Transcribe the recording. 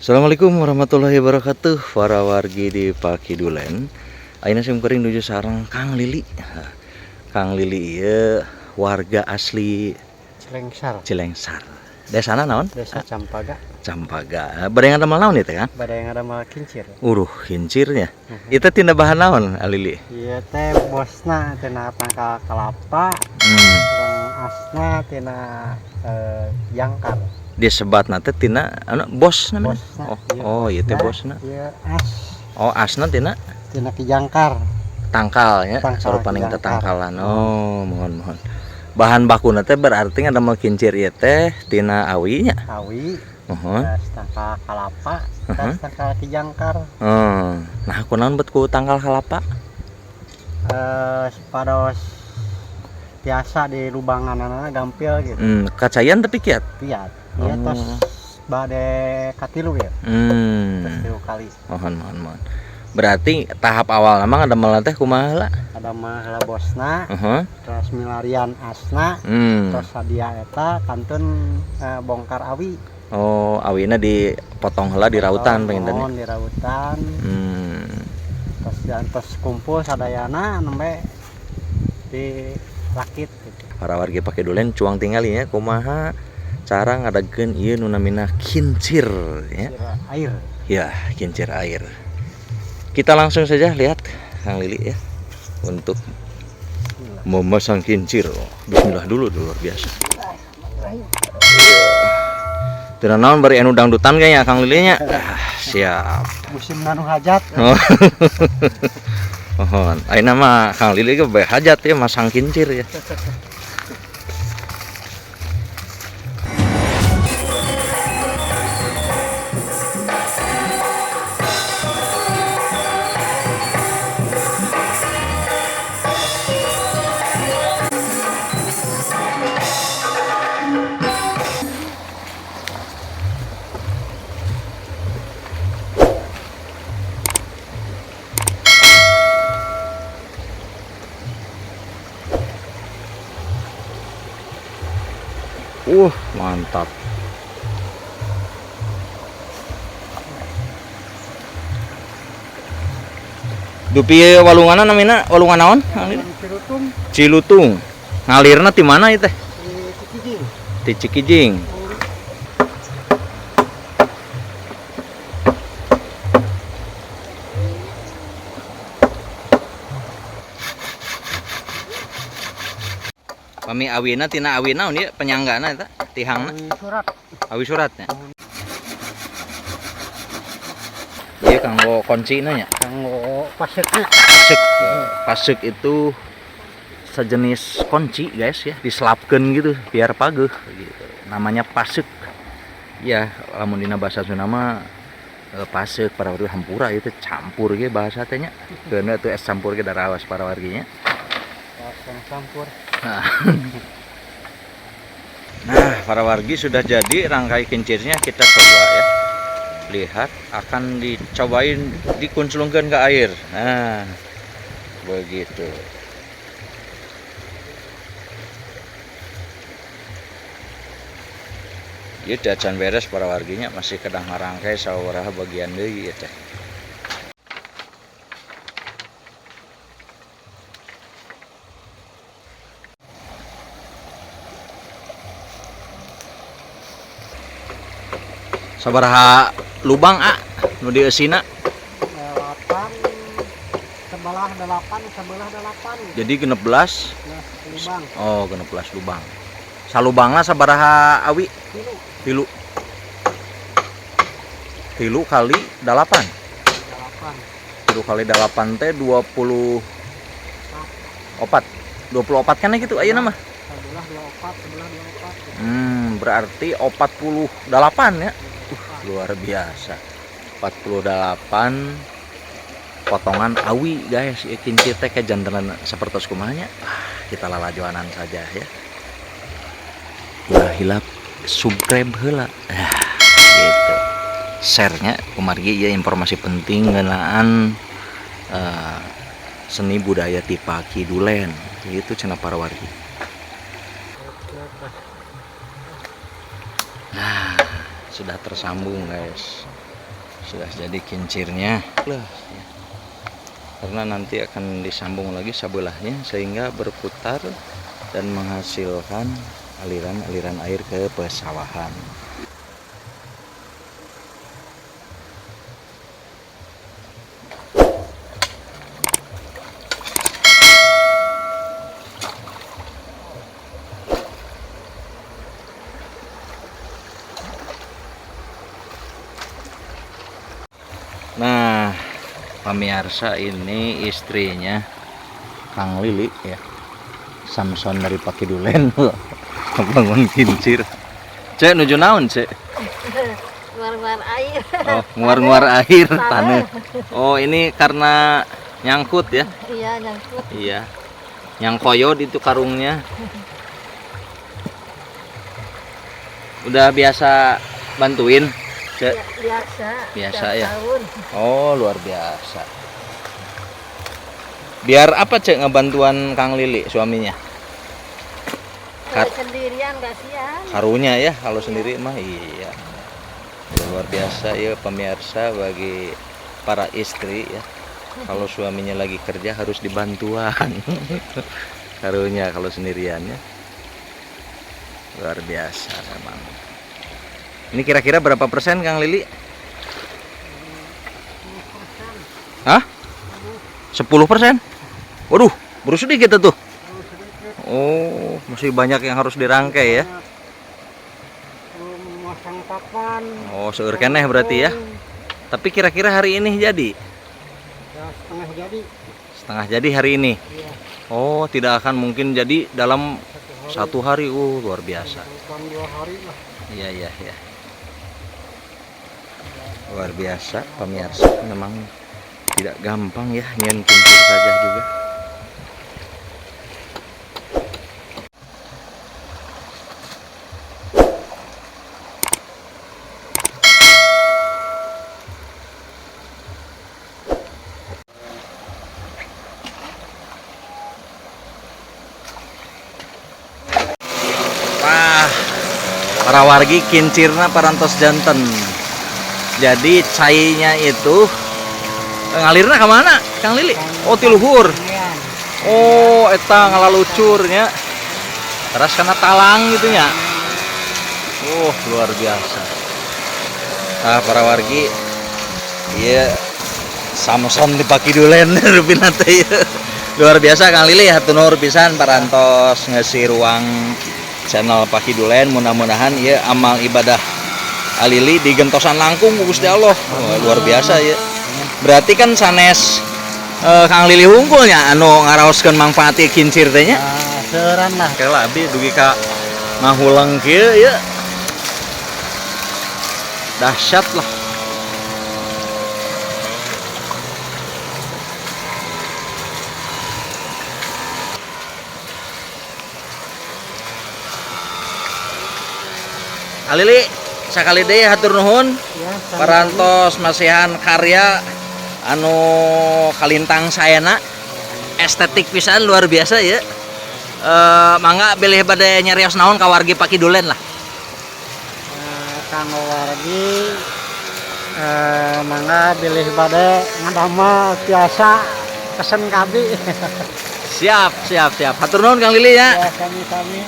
Assalamualaikum warahmatullahi wabarakatuh, para wargi di Pakidulen. Ayeuna sim kuring nuju sareng Kang Lili. Kang Lili ieu warga asli Cilengsar. Cilengsar. Desana naon? Desa Campaga. Campaga. Bade ngadamel naon ieu teh, Kang? Bade ngadamel kincir. Uruh kincirnya. Itu tina bahan naon, Lili? Ieu teh bosna tina tangkal kelapa, sareng asna tina jangkar. Disebatna teh tina anu bos namanya? Bosna. Oh, oh ieu teh bosna. Ieu as. Oh, asna tina tina kijangkar. Tangkalnya, tangkal sarupaning teh kijangkar. Tangkalan. Oh, mohon mohon. Bahan bakuna teh berarti ngadamel kincir ieu teh tina awi nya. Awi. Mohon. Terus tangkal kalapa, terus tangkal kijangkar. Nah, kunaon bet ku tangkal kalapa? Supados biasa di lubanganana gampil gitu. Kacayan tapi kiat. Kiat. Ieu tos bade katilu ya. Tos 3 kali. Mohon mohon mohon. Berarti tahap awal mah ngadamel teh kumaha heula? Ngadamel heula bosna, terus milarian asna, terus sadia eta kantun bongkar awi. Oh, awina dipotong heula di rautan panginten. Di rautan. Terus tos kumpul sadayana nembe dirakit gitu. Para wargi Pakidulen cuang tingali nya kumaha cara ngadegkeun ieu nu namina kincir ya. Kincir air. Ya, kincir air. Kita langsung saja lihat Kang Lili ya untuk memasang kincir. Bismillah dulu, luar biasa. Teu naon bari anu dangdutan kayaknya Kang Lili nya. Ah, siap. Musim nanu hajat. Oh. Mohon. Ayeuna mah Kang Lili ge bae hajat ya masang kincir ya. Mantap. Dupi walunganna namina walungan naon? Cilutung. Cilutung. Ngalirna ti mana ieu teh? Di Cikijing. Di Cikijing. Pami awina tina awi naon ieu penyanggana eta tihangna? Awi surat. Awi suratnya. Ieu kanggo kuncina nya. Kanggo pasekna. Pasek. Pasek itu sejenis kunci guys ya, diselapkeun gitu biar pageuh gitu. Namanya pasek. Ya, lamun dina bahasa Sunda mah pasek para wargi hampura itu campur ge bahasa teh nya. Keuna teu es campur ge darawas para warginya. Campur. Nah, para wargi sudah jadi rangkai kincirnya, kita coba ya. Lihat akan dicobain dikunclungkan ke air. Nah, begitu. Ieu teh acan beres para warginya, masih kedah ngarangkai sababaraha bagian deui ieu teh. Sabaraha lubang a nu dieusina? 8, sebelah 8, sebelah 8. Jadi 16 lubang. Oh, 16 lubang. Salubangna sabaraha awi? Tilu. Tilu. Tilu kali 8. 8. Tilu kali 8 teh 24. 24 kan gitu ayeuna mah. Sebelah 24, sebelah 24. Berarti 48 ya. Luar biasa. 48 potongan awi guys. Ya, kincir teh kejantenan sapertos kumaha nya. Kita lalajoanan saja ya. Ulah hilap subscribe heula. Gitu. Share-nya kumargi ieu informasi penting ngeunaan seni budaya ti Pakidulen. Gitu cenah para wargi. Nah, sudah tersambung guys. Sudah jadi kincirnya. Lah, ya. Karena nanti akan disambung lagi sebelahnya sehingga berputar dan menghasilkan aliran-aliran air ke pesawahan. Nah, pemirsa, ini istrinya Kang Lili ya, Samson dari Pakidulen. Bangun kincir. Cek nuju naon, Cek? Nguar-nguar air. Oh, nguar-nguar air tanah. Oh, ini karena nyangkut ya? Iya, nyangkut. Iya. Nyangkoyod itu karungnya. Udah biasa bantuin, Cek? Ya, biasa. Biasa tiap ya. Tahun. Oh, luar biasa. Biar apa, Cek, ngebantuan Kang Lili suaminya? Kalau sendirian kasihan. Karunya ya, kalau sendiri mah iya. Luar biasa ya pemirsa, bagi para istri ya. Kalau suaminya lagi kerja harus dibantuan. Karunya kalau sendirian ya. Luar biasa memang. Ini kira-kira berapa persen Kang Lili? Hah? 10%? Waduh, baru sedikit tuh. Oh, masih banyak yang harus dirangkai ya. Masang papan. Oh, seueur keneh berarti ya. Tapi kira-kira hari ini jadi? Ya, setengah jadi. Setengah jadi hari ini. Iya. Oh, tidak akan mungkin jadi dalam satu hari. Luar biasa. Bukan 2 hari lah. Iya, iya, iya. Luar biasa pemirsa, memang tidak gampang ya nyen kincir saja juga. Wah, para wargi kincirna parantos janten. Jadi cainya itu ngalirna ke mana, Kang Lili? Oh, tiluhur. Oh, eta ngalalucurnya. Terus kena talang gitu nya. Oh, luar biasa. Ah, para wargi, iya Samson di Pakidulen rupina teh ieu. Luar biasa Kang Lili, hatur nuhun pisan parantos ngeusi ruang channel Pakidulen. Mudah-mudahan ieu amal ibadah Alili digentosan langkung ku Gusti Allah. Wah, luar biasa ya. Berarti kan sanes Kang Lili hungkulnya anu ngaraoskeun manfaat kincir teh nya. Ah, seueuran lah. Kela abdi dugi ka ngahuleng kieu ya. Dahsyat lah. Alili sakali deui hatur nuhun. Ya, sami-sami. Parantos masihan karya anu kalintang saena, estetik pisan luar biasa ya. Mangga bilih bade nyarios naon ka wargi Pakidulen lah. Kanggo wargi, mangga bilih bade ngadamel tiasa pesen ka abdi. Siap, siap, siap. Hatur nuhun Kang Lili ya. Ya, sami-sami.